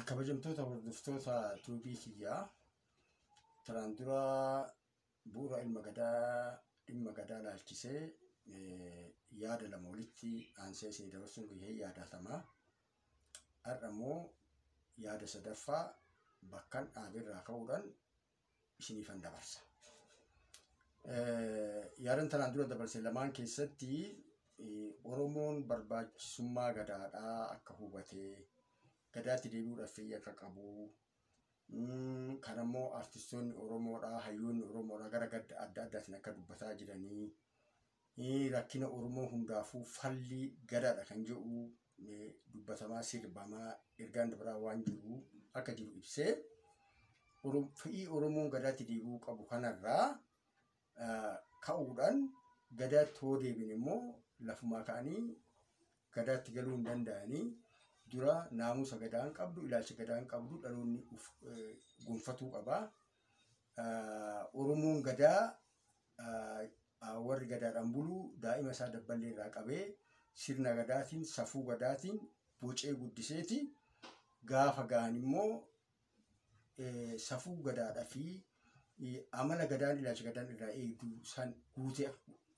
Kabajamtoota hordoftoota tuubii kiyyaa, tanaan dura bu'uura ilma gadaa dhimma gadaa laalchisee yaada lama walitti aansee isinii dabarsuun gahee yaadatamaa. Har'a immoo yaada sadaffaa bakkan dhaabeerraa ka'uudhaan isiniifan dabarsa. Yaadan tanaan dura dabarse lamaan keessatti Oromoon barbaachisummaa gadaadhaa akka hubatee gadaatti deebi'uudhaaf fedhii akka qabu, kan ammoo artistoonni Oromoodhaa, hayyoonni Oromoodhaa gara adda addaatiin akka dubbataa jiranii, rakkina Oromoo hundaafuu falli gadaadha kan jedhu dubbatamaa, sirbamaa, ergaan dabaraa waan jiru akka jiru ibsee, fedhii Oromoon gadaatti deebi'uu qabu kanarraa ka'uudhaan gadaatti hoo deebine immoo lafumaa ka'anii gadaatti galuu hin danda'anii, dura naamusa gadaan qabdu, ilaalcha gadaan qabdu dhaloonni gonfatuu qaba. Oromoon gadaa, warri gadaadhaan bulu, daa'ima isaa dabballee irraa qabee sirna gadaatiin, safuu gadaatiin bocee guddiseeti gaafa ga'an immoo safuu gadaadhaa fi amala gadaan, ilaalcha gadaan irraa eegdu san guutee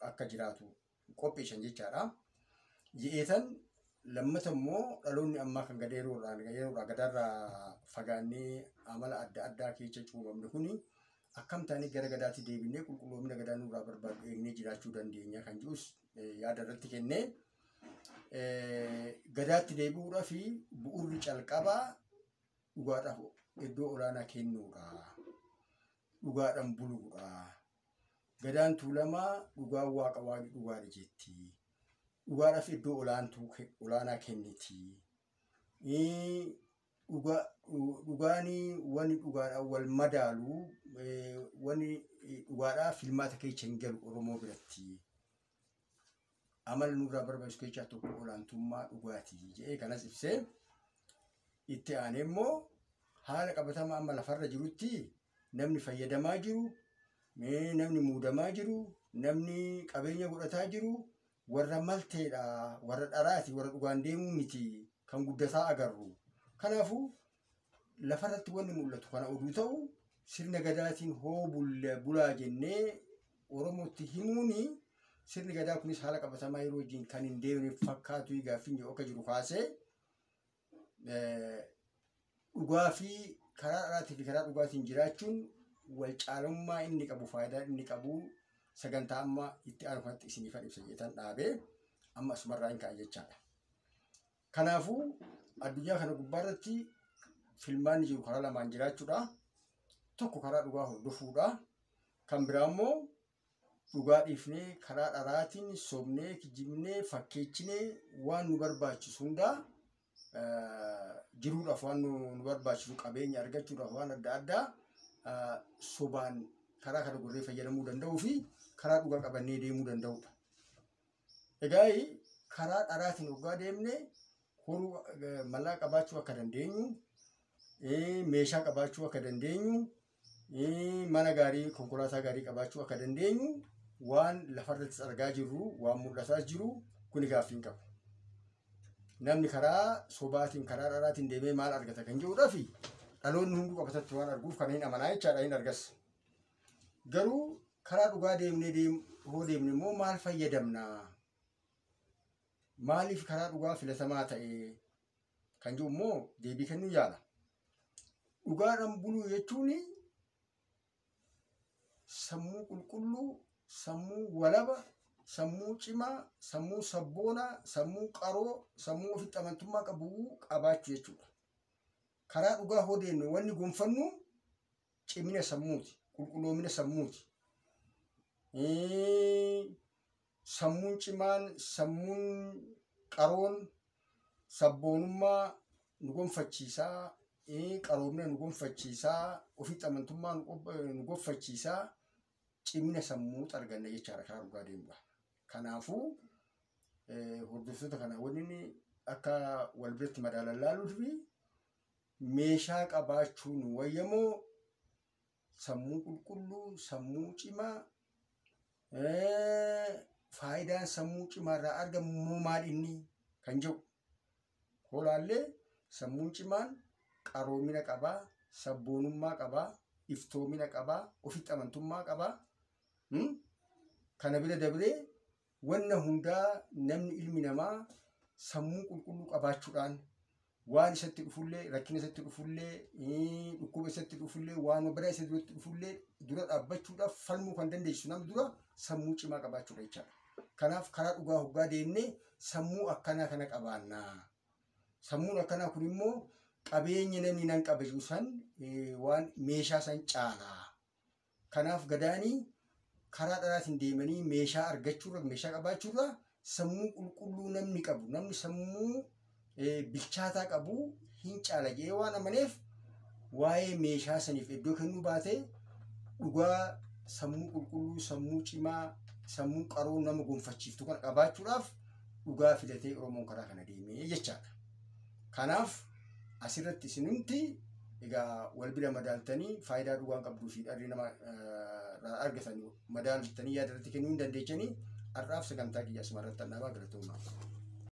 akka jiraatu qopheessan jechaadha. Je'eetan lammata immoo dhaloonni ammaa kan gada yeroodhaa gadaarraa fagaannee amala adda addaa keessa cuubamne kuni akkam taanee gara gadaatti deebinee qulqulloomina gadaa nurraa barbaadu eegnee jiraachuu dandeenya kan jedhus yaada irratti kennee, gadaatti deebi'uudhaa fi bu'uurri calqabaa dhugaadhaaf iddoo olaanaa kennuudha. Dhugaadhaan buluudha. Gadaan Tuulamaa dhugaan waaqa, waaqni dhugaadha jetti. Dhugaadhaaf iddoo olaanaa kenniti. Dhugaan wanni dhugaadhaan wal madaalu, wanni dhugaadhaa filmaata keessa hin galu Oromoo biratti. Amala nurraa barbaachisu keessaa tokko olaantummaa dhugaati jedhee kanas ibsee, itti aanee immoo haala qabatamaa amma lafarra jirutti namni fayyadamaa jiru, namni muudamaa jiru, namni qabeenya godhataa jiru warra malteedha, warra dharaati, warra dhugaan deemuu miti kan guddataa agarru. Kanaafuu lafarratti wanni mul'atu kana oduu ta'u, sirna gadaatiin hoo bulaa jennee Oromootti himuuni sirni gadaa kunis haala qabatamaa yeroo wajjin kan hin deemne fakkaatu gaaffiin jedhu akka jiru kaasee, dhugaa fi karaa dharaatii fi karaa dhugaatiin jiraachuun wal caalummaa inni qabu, faayidaa inni qabu sagantaa amma itti aanu kanatti isiniifan ibsa jedhan dhaabee amma asumarraa hin ka'a jechaadha. Kanaafuu addunyaa kana gubbaarratti filmaanni jiru karaa lamaan jiraachuudha. Tokko karaa dhugaa hordofuudha. Kan biraa immoo dhugaa dhiifnee karaa dharaatiin sobnee, kijibnee, fakkeechinee waan nu barbaachisu hundaa jiruudhaaf, waan nu barbaachisu qabeenya argachuudhaaf, waan adda addaa sobaan karaa kana gorree fayyadamuu danda'uu fi karaa dhugaa qabannee deemuu danda'udha. Egaa karaa dharaatiin hoggaa deemne horuu, mallaqa qabaachuu akka dandeenyu, meeshaa qabaachuu akka dandeenyu, mana gaarii, konkolaataa gaarii qabaachuu akka dandeenyu waan lafarratti argaa jirru, waan mul'ataa jiru kuni gaaffii hin qabu. Namni karaa sobaatiin, karaa dharaatiin deemee maal argata kan jedhudhaa fi dhaloonni hunduu qabatatti waan arguuf kana hin amanaa jechaadha, hin argas. Garuu karaa dhugaa deemnee hoo deemne immoo maal fayyadamna? Maaliif karaa dhugaa filatamaa ta'e kan jedhu immoo deebii kennuu yaala. Dhugaadhaan buluu jechuun sammuu qulqulluu, sammuu walaba, sammuu cimaa, sammuu sabboonaa, sammuu qaroo, sammuu ofitti amantummaa qabu qabaachuu jechuudha. Karaa dhugaa hoo deemne wanni gonfannu cimina sammuuti, qulqulloomina sammuuti. Sammuun cimaan, sammuun qaroon sabboonummaa nu gonfachiisaa, qaroomina nu gonfachiisaa, ofitti amantummaa nu gonfachiisaa, cimina sammuu arganna jechaadha karaa dhugaa deemudha. Kanaafuu hordoftoota kana wanni akka wal biratti madaalan laaluu fi meeshaa qabaachuun wayyamoo sammuu qulqulluu, sammuu cimaa, faayidaan sammuu cimaarraa argamu immoo maal inni kan jedhu hoolaallee sammuun cimaan qaroomina qabaa, sabboonummaa qabaa, iftoomina qabaa, ofitti amantummaa qabaa. Kana bira dabree wanna hundaa namni ilmi namaa sammuu qulqulluu qabaachuudhaan waan isatti dhufullee, rakkina isatti dhufullee, dhukkuba isatti dhufullee, waan biraa isa duratti dhufullee dura dhaabbachuudhaaf falmuu kan dandeessisu namni dura sammuu cimaa qabaachuudha jechaadha. Kanaaf karaa dhugaa hoggaa deemnee sammuu akkanaa kana qabaannaa. Sammuun akkanaa kun immoo qabeenya namni nan qaba jiru san waan meeshaa san caalaa. Kanaaf gadaanii karaa dharaatiin deemanii meeshaa argachuurra, meeshaa qabaachuurra sammuu qulqulluu namni qabu, namni sammuu bilchaataa qabu hin caala jedhee waan amaneef waa'ee meeshaa saniif iddoo kennuu baatee dhugaa sammuu qulqulluu, sammuu cimaa, sammuu qaroo nama gonfachiiftu kana qabaachuudhaaf dhugaa filatee Oromoon karaa kana deemee jechaadha. Kanaaf asirratti isinumti egaa wal bira madaaltanii faayidaa dhugaan qabduu fi dharri nama irraa argatan madaaltanii yaada irratti kennuu hin dandeechanii. Har'aaf sagantaa kiyya asuma irratti dhaabaa, galatoomaa.